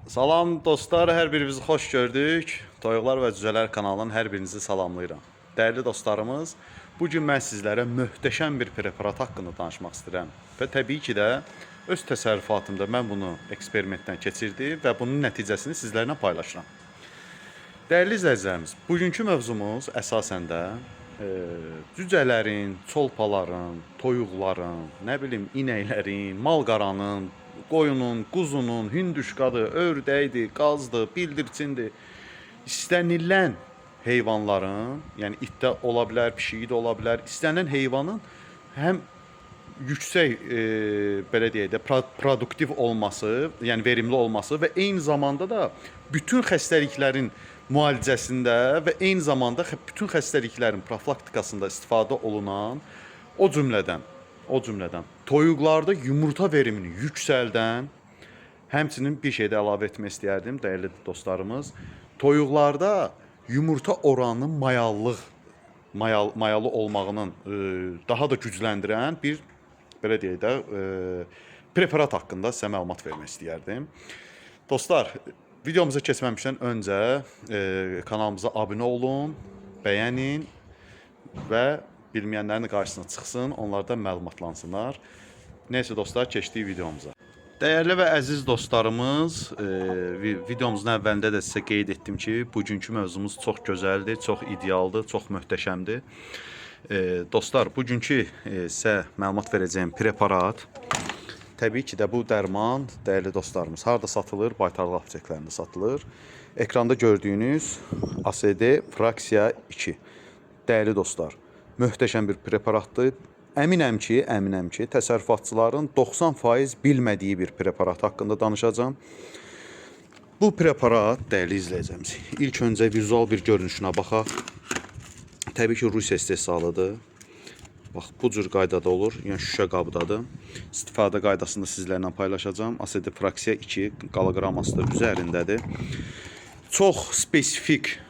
Salam dostlar, hər birinizi xoş gördük. Toyuqlar və Cücələr kanalının hər birinizi salamlayıram. Dəyərli dostlarımız, bu gün mən sizlərə möhtəşəm bir preparat haqqında danışmaq istəyirəm. Və təbii ki də öz təsərrüfatımda mən bunu eksperimentdən keçirdim və bunun nəticəsini sizlərlə paylaşıram. Dəyərli izləyicilərimiz, bugünkü mövzumuz əsasən də cücələrin, çolpaların, toyuqların, nə bilim inəklərin, mal-qaranın, qoyunun, quzunun, hündüşkadır, ördəkdir, qazdır, bildirçindir. İstənilən heyvanların, yəni it də ola bilər, pişiyi də ola bilər, istənilən heyvanın həm yüksək belə deyək də produktiv olması, yəni verimli olması və eyni zamanda da bütün xəstəliklərin müalicəsində və eyni zamanda bütün xəstəliklərin profilaktikasında istifadə olunan o cümlədən toyuqlarda yumurta verimini yüksəldən, həmçinin bir şey də əlavə etmək istəyərdim, dəyərli dostlarımız, toyuqlarda yumurta oranının mayalı olmağının daha da gücləndirən bir belə deyək də preparat haqqında sizə məlumat vermək istəyərdim. Dostlar, videomuza keçməmişdən öncə kanalımıza abunə olun, bəyənin və bilməyənlərin qarşısına çıxsın, onlardan məlumatlansınlar. Neyse dostlar, keçdik videomuza. Dəyərli və əziz dostlarımız, videomuzun əvvəlində də sizə qeyd etdim ki, bugünkü mövzumuz çox gözəldir, çox idealdır, çox möhtəşəmdir. Dostlar, bugünkü sizə məlumat verəcəyim preparat, təbii ki də bu dərman, dəyərli dostlarımız, harada satılır? Baytarlıq apteklərində satılır. Ekranda gördüyünüz ASD Fraksiya 2. Dəyərli dostlar, möhtəşəm bir preparatdır. Əminəm ki, təsərrüfatçıların 90% bilmədiyi bir preparat haqqında danışacağam. Bu preparat, dəyərli izləyicilərimiz, ilk öncə vizual bir görünüşünə baxaq. Təbii ki, Rusiya istehsalıdır. Bax, bu cür qaydada olur, yəni şüşə qabdadır. İstifadə qaydasını sizlərlə paylaşacağam. ASD Fraksiya 2 qaloqraması da üzərindədir. Çox spesifik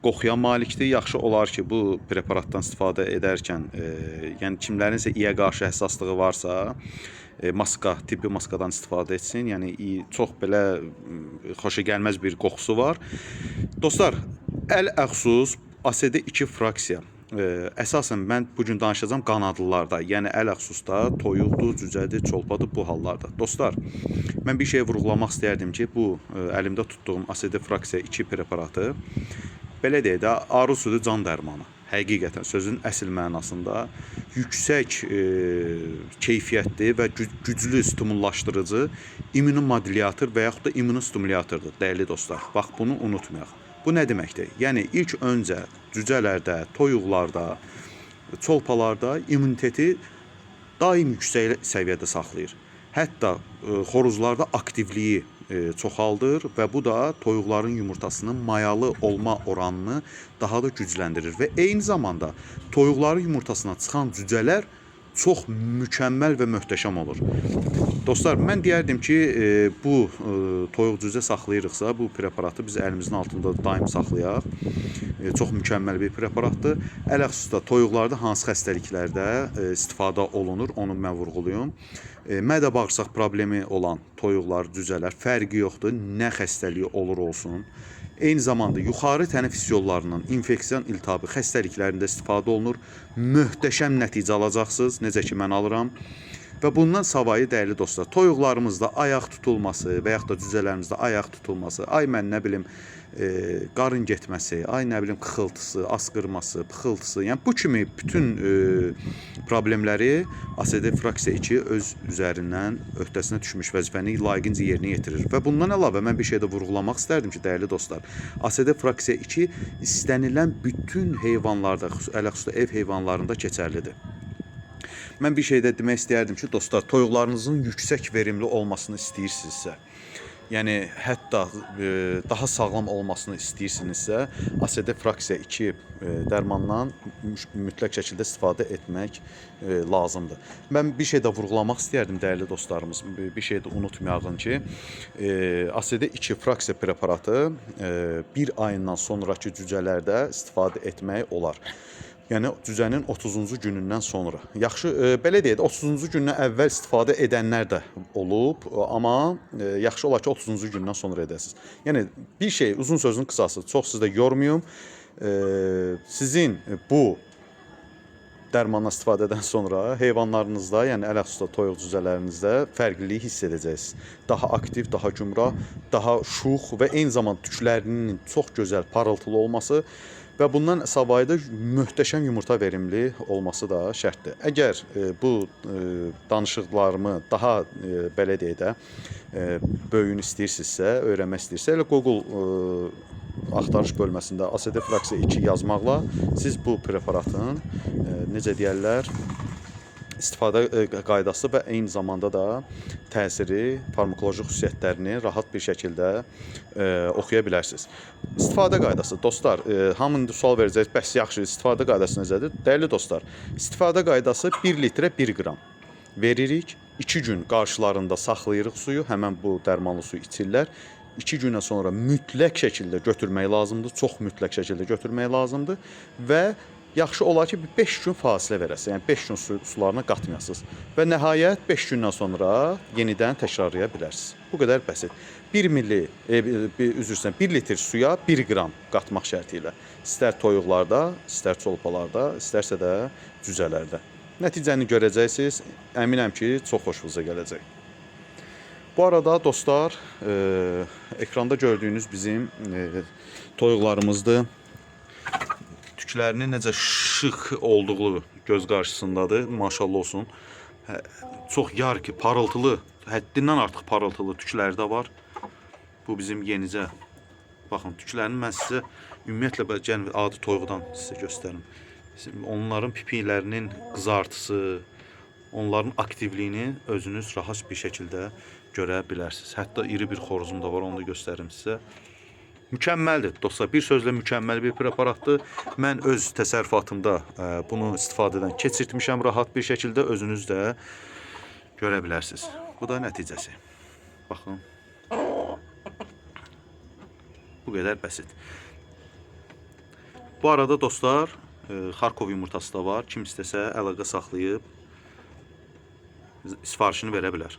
qoxuya malikdir. Yaxşı olar ki, bu preparatdan istifadə edərkən, yəni kimlərinsə iyə qarşı həssaslığı varsa, maska, tibbi maskadan istifadə etsin. Yəni çox belə xoşagəlməz bir qoxusu var. Dostlar, əl-əxsus ASD 2 fraksiya. Əsasən mən bu gün danışacağam qanadlılarda, yəni əl-əxsusda toyuqdur, cücədir, çolpadır bu hallarda. Dostlar, mən bir şey vurğulamaq istəyərdim ki, bu əlimdə tutduğum ASD Fraksiya 2 preparatı belə deyək də arı südü can dərmanı. Həqiqətən sözün əsl mənasında yüksək keyfiyyətli və güclü stimullaşdırıcı immunomodulyator və yaxud da immunostimulyatordur, dəyərli dostlar. Bax, bunu unutmayaq. Bu nə deməkdir? Yəni ilk öncə cücələrdə, toyuqlarda, çolpalarda immuniteti daim yüksək səviyyədə saxlayır. Hətta xoruzlarda aktivliyi çoxaldır və bu da toyuqların yumurtasının mayalı olma oranını daha da gücləndirir və eyni zamanda toyuqların yumurtasına çıxan cücələr çox mükəmməl və möhtəşəm olur. Dostlar, mən deyərdim ki, bu toyuq cücə saxlayırıqsa, bu preparatı biz əlimizin altında daim saxlayaq. Çox mükəmməl bir preparatdır. Ələxüsus da toyuqlarda hansı xəstəliklərdə istifadə olunur, onu mən vurğulayım. Mədə bağırsaq problemi olan toyuqlar, cücələr fərqi yoxdur, nə xəstəliyi olur olsun. Eyni zamanda yuxarı tənəffüs yollarının infeksiyon iltihabı xəstəliklərində istifadə olunur. Möhtəşəm nəticə alacaqsınız, necə ki mən alıram. Və bundan savayı dəyərli dostlar, toyuqlarımızda ayaq tutulması və yaxud da cücələrimizdə ayaq tutulması, ay mən nə bilim qarın getməsi, ay nə bilim xıltısı, asqırması, pıxıltısı, yəni bu kimi bütün problemləri ASD Fraksiya 2 öz üzərindən öhdəsinə düşmüş vəzifəni layiqincə yerinə yetirir. Və bundan əlavə mən bir şey də vurğulamaq istərdim ki, dəyərli dostlar, ASD Fraksiya 2 istənilən bütün heyvanlarda, ələxüsus da ev heyvanlarında keçərlidir. Mən bir şey də demək istəyərdim ki, dostlar, toyuqlarınızın yüksək verimli olmasını istəyirsinizsə, yəni hətta daha sağlam olmasını istəyirsinizsə, ASD Fraksiya 2 dərmandan mütləq şəkildə istifadə etmək lazımdır. Mən bir şey də vurğulamaq istəyərdim, dəyərli dostlarımız, bir şey də unutmayağın ki, ASD 2 fraksiya preparatı bir ayından sonrakı cücələrdə istifadə etmək olar. Yəni cücənin 30-cu günündən sonra. Yaxşı, belə deyək də 30-cu gündən əvvəl istifadə edənlər də olub, amma yaxşı olar ki 30-cu gündən sonra edəsiniz. Yəni bir şey, uzun sözün qısası, çox sizi də yormayım. Sizin bu dərmandan istifadədən sonra heyvanlarınızda, yəni ələxüsus da toyuq cücələrinizdə fərqliliyi hiss edəcəksiniz. Daha aktiv, daha gümrah, daha şux və eyni zamanda tüklərinin çox gözəl parıltılı olması və bundan savayı da möhtəşəm yumurta verimli olması da şərtdir. Əgər bu danışıqlarımı daha belə deyək də böyüyünü istəyirsinizsə, öyrənmək istəyirsinizsə, elə Google axtarış bölməsində ASD fraksiya 2 yazmaqla siz bu preparatın necə deyərlər, istifadə qaydası və eyni zamanda da təsiri, farmakoloji xüsusiyyətlərini rahat bir şəkildə oxuya bilərsiniz. İstifadə qaydası dostlar, hamı indi sual verəcək, bəs yaxşı, istifadə qaydası necədir? Dəyərli dostlar, istifadə qaydası 1 litrə 1 qram veririk. 2 gün qarşılarında saxlayırıq suyu, həmən bu dərmanlı suyu içirlər. 2 gündən sonra mütləq şəkildə götürmək lazımdır, çox mütləq şəkildə götürmək lazımdır və yaxşı olar ki, bir 5 gün fasilə verəsiniz. Yəni 5 gün sularına qatmayasınız. Və nəhayət 5 gündən sonra yenidən təkrarlaya bilərsiniz. Bu qədər bəsit. 1 milli, üzr istəyirəm, 1 litr suya 1 qram qatmaq şərti ilə. İstər toyuqlarda, istər çolpalarda, istərsə də cücələrdə. Nəticəni görəcəksiniz. Əminəm ki, çox xoşunuza gələcək. Bu arada dostlar, ekranda gördüyünüz bizim toyuqlarımızdır. Tüklərinin necə şıx olduğu göz qarşısındadır. Maşallah olsun. Çox yarki, parıltılı, həddindən artıq parıltılı tükləri də var. Bu bizim yenicə. Baxın, tüklərini mən sizə ümumiyyətlə gəlin adi toyuqdan sizə göstərim. Onların pipiklərinin qızartısı, onların aktivliyini özünüz rahat bir şəkildə görə bilərsiniz. Hətta iri bir xoruzum da var, onu da göstərim sizə. Mükəmməldir dostlar. Bir sözlə mükəmməl bir preparatdır. Mən öz təsərrüfatımda bunu istifadədən keçirtmişəm rahat bir şəkildə, özünüz də görə bilərsiniz. Bu da nəticəsi. Baxın. Bu qədər bəsit. Bu arada dostlar, Xarkov yumurtası da var. Kim istəsə əlaqə saxlayıb sifarişini verə bilər.